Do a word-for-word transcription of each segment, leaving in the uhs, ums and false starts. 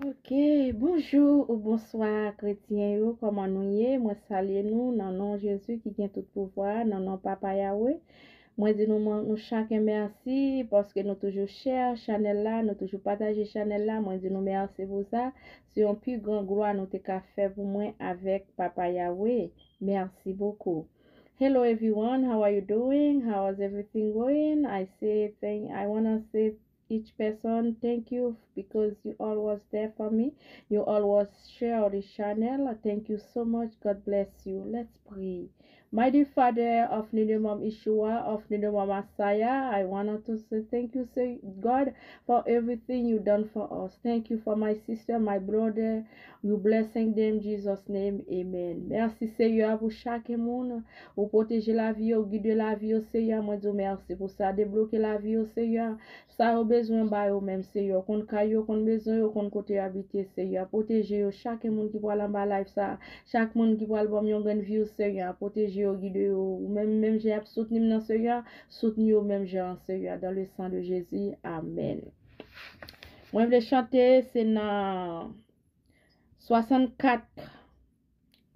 Ok, bonjou ou bonswa kretyen yo, kòman nou ye? Mwen salye nou nan non Jezi ki gen tout pouvwa, nan non Papa Yawe. Mwen di nou, mwen, nou chak mèsi paske nou toujou share chanèl la, nou toujou pataje chanèl la. Mwen di nou mèsi pou sa. Se yon pi gran glwa nou te ka fè pou mwen avèk Papa Yawe. Merci beaucoup. Hello everyone, how are you doing? How is everything going? I say thank I want to say each person thank you because you always there for me. You always share the channel. Thank you so much. God bless you. Let's pray. Mighty Father of Nidemom Yeshua, of Nidemom Messiah, I want to say thank you, say God, for everything you done for us. Thank you for my sister, my brother. You blessing them, Jesus name. Amen. Mèsi Seyè pou chak moun. Ou pwoteje lavi yo, gide lavi yo, Seyè. Mwen di w mèsi pou sa. Debloke lavi yo, Seyè. Sa yo bezwen ba yo menm, Seyè. Ou konn kay yo, ou konn bezwen yo, ou konn kote yo abite, Seyè. Pwoteje yo, chak moun ki pral anba live sa. Chak moun ki pral ban m yon grenn view, Seyè. Pwoteje yo, gide yo. Ou menm, menm jan y ap soutni m nan, Seyè. Soutni yo menm jan an, Seyè. Dans le sang de Jésus. Amen. Mwen vle chante, se nan swasannkat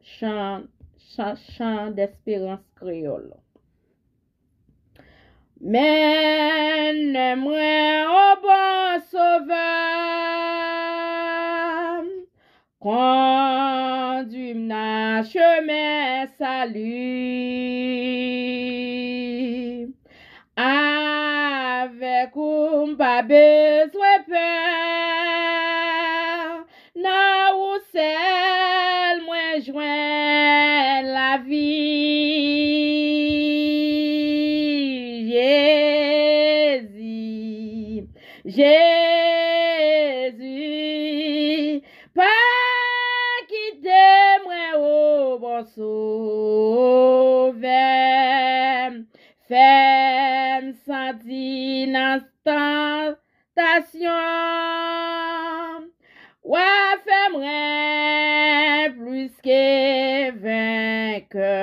chan, chan, chan desperans kreyòl. Mennen mwen o bon Sovè, kondui m nan chemen sali. Avèk ou m pa bezwen pè, nan ou sèl mwen jwenn lavi. Jezi, Jezi, pa kite mwen o bon Sovè, fè m santi nan tantasyon, w a fè mwen plis ke venkè.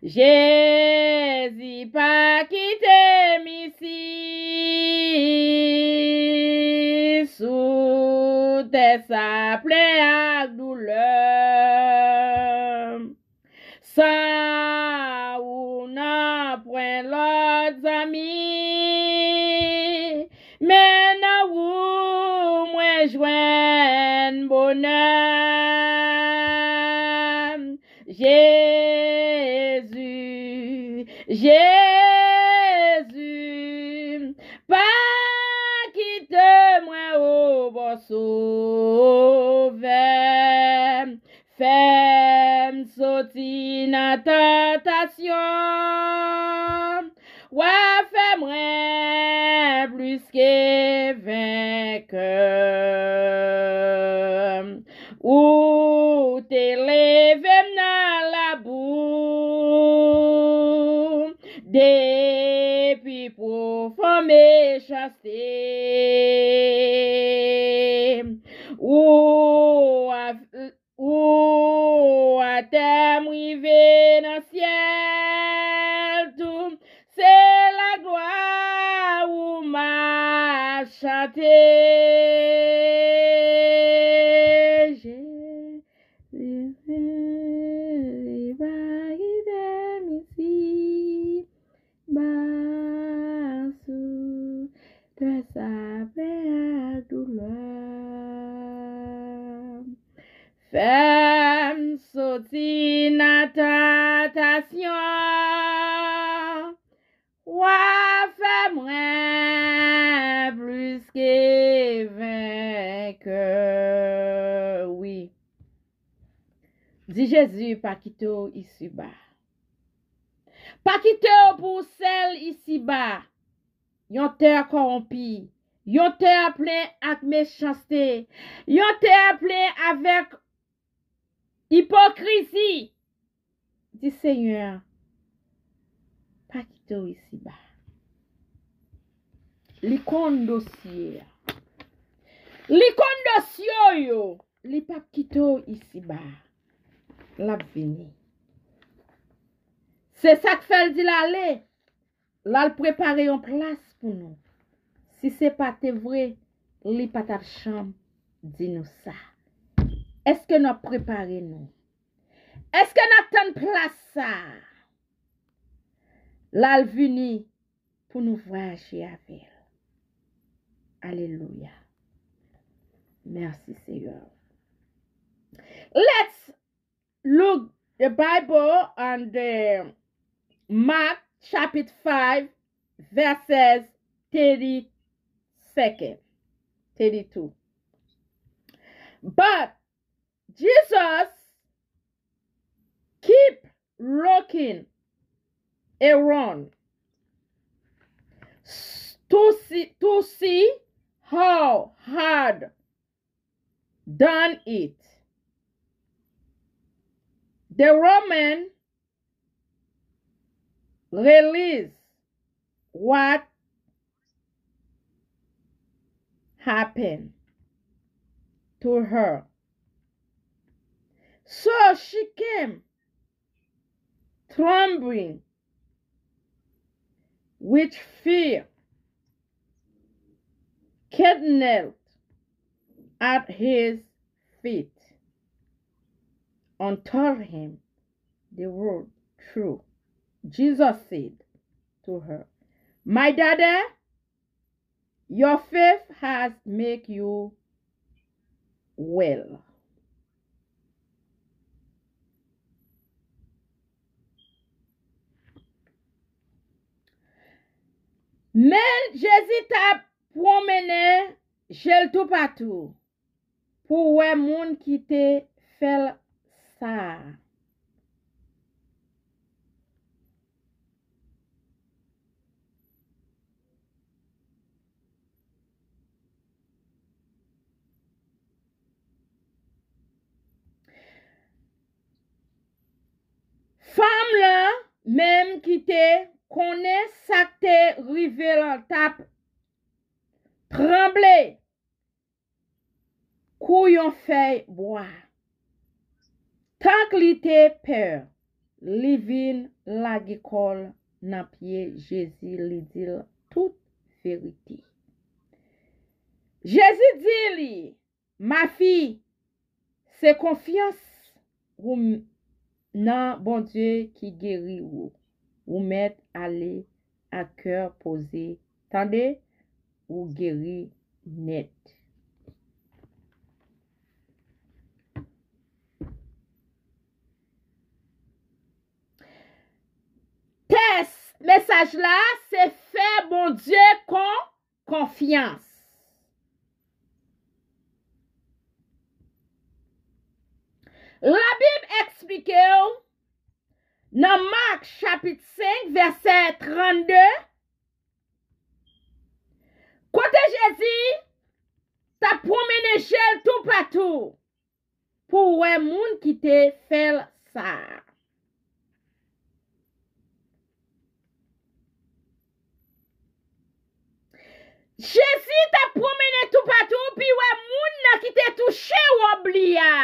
Jezi, pa kite m isi sou tè sa plen ak doulè. San ou nan pwen lòt zanmi, men nan ou mwen jwenn bonè. Jezi, Jezi, pa kite mwen o bon Sovè. Fè m soti nan tantasyon, w a fè mwen plis ke venkè. Ou te leve m nan labou, depi pwofon mechanste. Ou a Ou atè m rive nan syèl tou, se laglwa ou m ap chante. Jezi, pa kite m isi ba sou tè sa plen ak doulè. Fè m soti nan tantasyon, w a fè mwen plis ke venkè. Wi. Di Jezi pa kite w isiba. Pa kite w pou w sèl isiba. Yon tè kòwonpi, yon tè plen ak mechanste, yon tè plen avèk ipokrizi. Di Senyè a, pa kite w isiba. Li konn dosye a. Li konn dosye w yo. Li p ap kite w isiba. L ap vini. Se sa k fè l di l ale. L al prepare yon plas pou nou. Si se pa te vre, li pa t ap janm di nou sa. Èske n ap prepare nou? Èske n ap tann plas sa a? L al vini pou nou vwayaje avè l. Alelouya. Mèsi, Seyè. Let's look the Bible on the Mark chapter five, verses thirty-second, thirty-two. But Jesus keep looking around to see, to see how hard done it. The woman realize what happened to her. So she came trembling with fear, knelt at his feet, and told him the whole truth. Jesus said to her, "My daughter, your faith has make you well." Men Jezi t ap pwonmennen je l toupatou pou wè moun ki te fè l sa a. Fanm lan menm ki te konnen sa k te rive l t ap tranble kou yon fèy bwa. Tank li te pè, li vin lage kò l nan pye Jezi, li di l tout verite. Jezi di li, "Ma fille, se konfyans ou m- nan Bondye ki geri ou. Ou mèt ale ak kè poze. Tande, ou geri nèt." Tèt mesaj la se fè Bondye kon- konfyans. Labib eksplike w nan Mak chapit senk, vèsè trannde, kote Jezi t ap pwonmennen je l toupatou pou wè moun ki te fè l sa a. Jezi t ap pwonmennen toupatou pou l wè moun nan ki te touche wòb li a.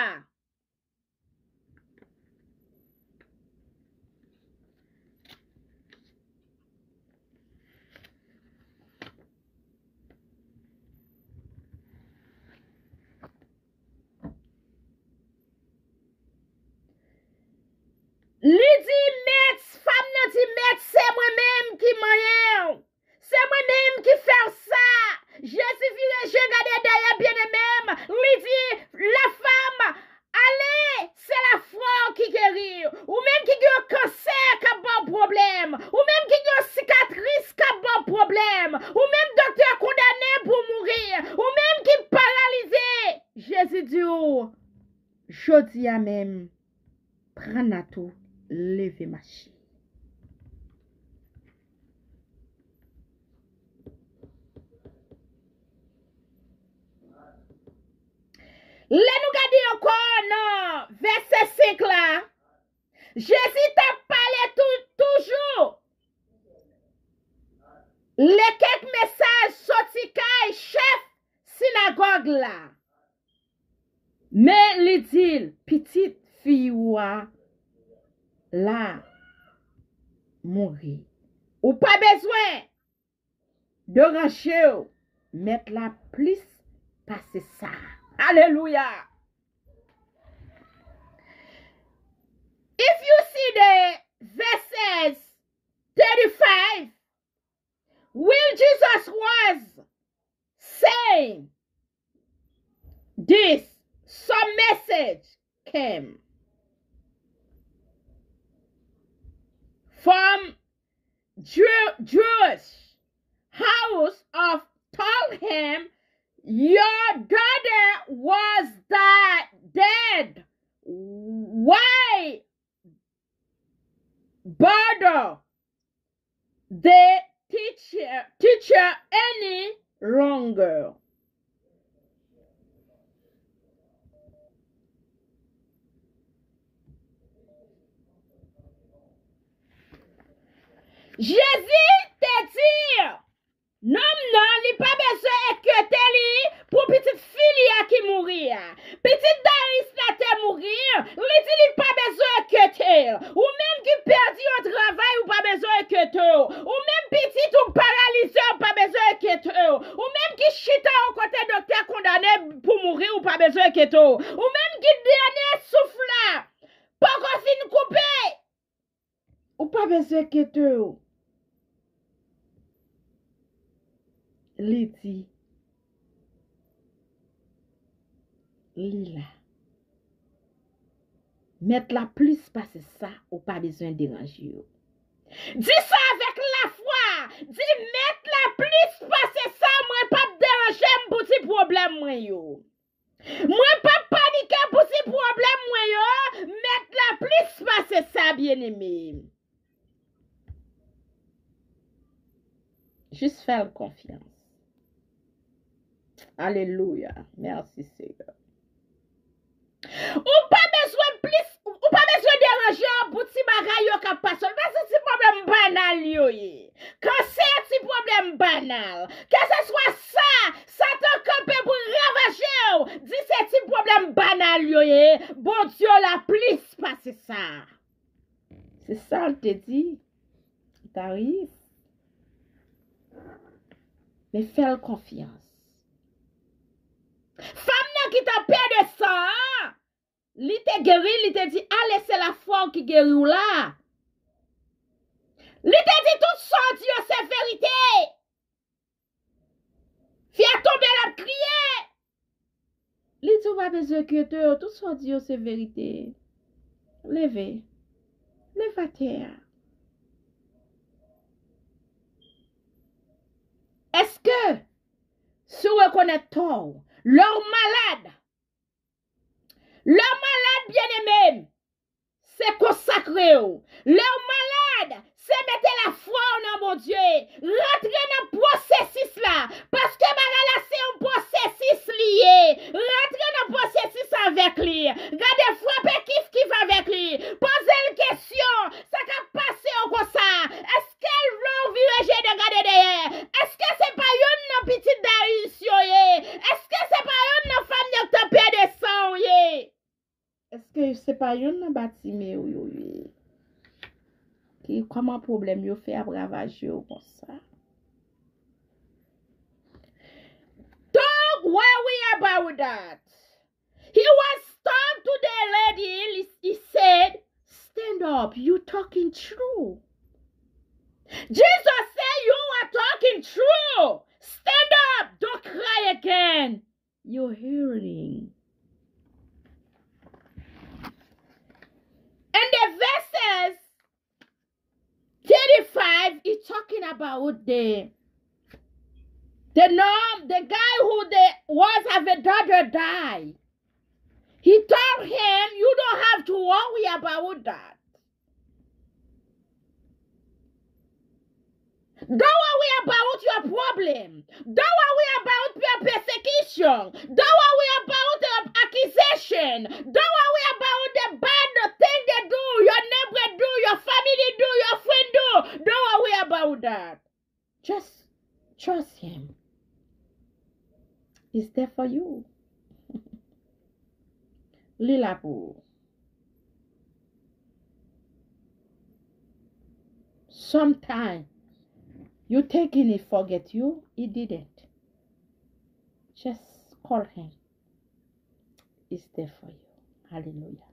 Li di, "Mèt," fanm nan di, "Mèt, se mwen menm ki manyen w. Se mwen menm ki fè w sa." Jezi vire je gade dèyè, byeneme m, li di, "La femme, ale, se lafwa w ki geri w. Ou menm ki gen yon kansè k ap ba w pwoblèm, ou menm ki gen yon sikatris k ap ba w pwoblèm, ou menm doktè kondane pou w mouri, ou menm ki paralize." Jezi di w, "Jodi a menm, pran nat ou, leve mache." Lè nou gade ankò nan vèsè senk la, Jezi t ap pale tou- toujou lè kèk mesaj soti kay chèf sinagòg la. Men li di l, "Pitit fi ou a la mouri. Ou pa bezwen deranje w." Mèt la plis Alelouya. If you see the verses thirty-five, when Jesus was saying this, some message came from Ju- Jewish house of told him, "Your daughter was di- dead. Why bother the teacher, teacher any longer?" Jezi te di nonm nan li pa bezwen enkyete li pou pitit fi li a ki mouri a. Pitit Dayis la te mouri, li di li pa bezwen enkyete l. Ou menm ki pèdi yon travay, ou pa bezwen enkyete w. Ou menm pitit ou paralize, ou pa bezwen enkyete w. Ou menm ki chita yon kote doktè kondane pou mouri, ou pa bezwen enkyete w. Ou menm ki dènye souf la poko fin koupe, ou pa bezwen enkyete w. Li di, li la. Mèt la plis pase sa, ou pa bezwen deranje yo. Di sa avèk lafwa. Di, Mèt la plis pase sa, mwen p ap deranje m pou ti pwoblèm mwen yo. Mwen p ap panike pou ti pwoblèm mwen yo. Mèt la plis pase sa, byeneme. Jis fè l konfyans. Alelouya. Mèsi, Seyè. Ou pa bezwen plis, ou pa bezwen deranje yo pou ti bagay yo k ap pase w. Paske ti pwoblèm banal yo ye. Kansè ti pwoblèm banal. Kèlkeswa sa, Satan kanpe pou ravaje w, di se ti pwoblèm banal yo ye. Bondye la plis pase sa. Se sa l te di Dayis. Men fè l konfyans. Fanm nan ki t ap pèdi san an, li te geri, li te di, "Ale, se lafwa w ki geri w la." Li te di, "Tout sa w di yo se verite." Fi a tonbe, l ap kriye. Li di, "Ou pa bezwen enkyete w, tout sa w di yo se verite. Leve. Leve atè a." Èske, si w rekonèt tò w, lè w malad, lè w malad, byeneme m, se konsakre w. Lè w malad, se mete lafwa w nan Bondye. Rantre nan pwosesis la, paske bagay la se yon pwosesis li ye. Rantre nan pwosesis avèk li. Gade, frape kif kif avèk li. Poze l kesyon, sa k ap pase w konsa? Èske l vle w vire je de gade dèyè? Èske se pa youn nan pitit Dayis yo ye? Èske se pa youn nan fanm yo k t ap pèdi san w ye? Èske se pa youn nan Batime yo ye? Ki, kòman pwoblèm yo fè ap ravaje w konsa? Don't worry about that. He was talking to the lady, he said, "Stand up, you talking true." Jesus said, "You are talking true. Stand up, don't cry again. You're healing." And the verses thirty-five is talking about the the norm the guy who the was have a daughter die. He told him, "You don't have to worry about that. Don't worry about your problem. Don't worry about your persecution. Don't worry about the accusation. Don't worry about the bad thing they do, your neighbor do, your family do, your friend do. Don't worry about that. Just trust him. He's there for you." Li la pou ou. Sometimes you thinking he forget you, he didn't. Just call him. is there for you. Alelouya.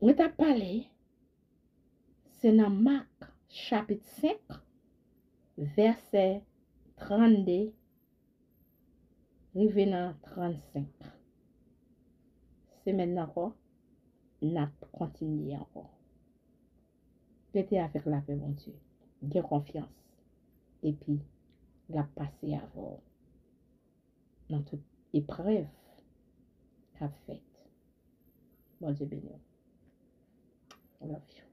Mwen t ap pale, se nan Mak chapit senk, vèsè trannde rive nan trannsenk. Semèn nan ankò, n ap kontinye ankò. Rete avèk lapè Bondye. Gen konfyans. Epi, l ap pase avè w nan tout eprèv k ap fèt. Bondye beni w. Love you.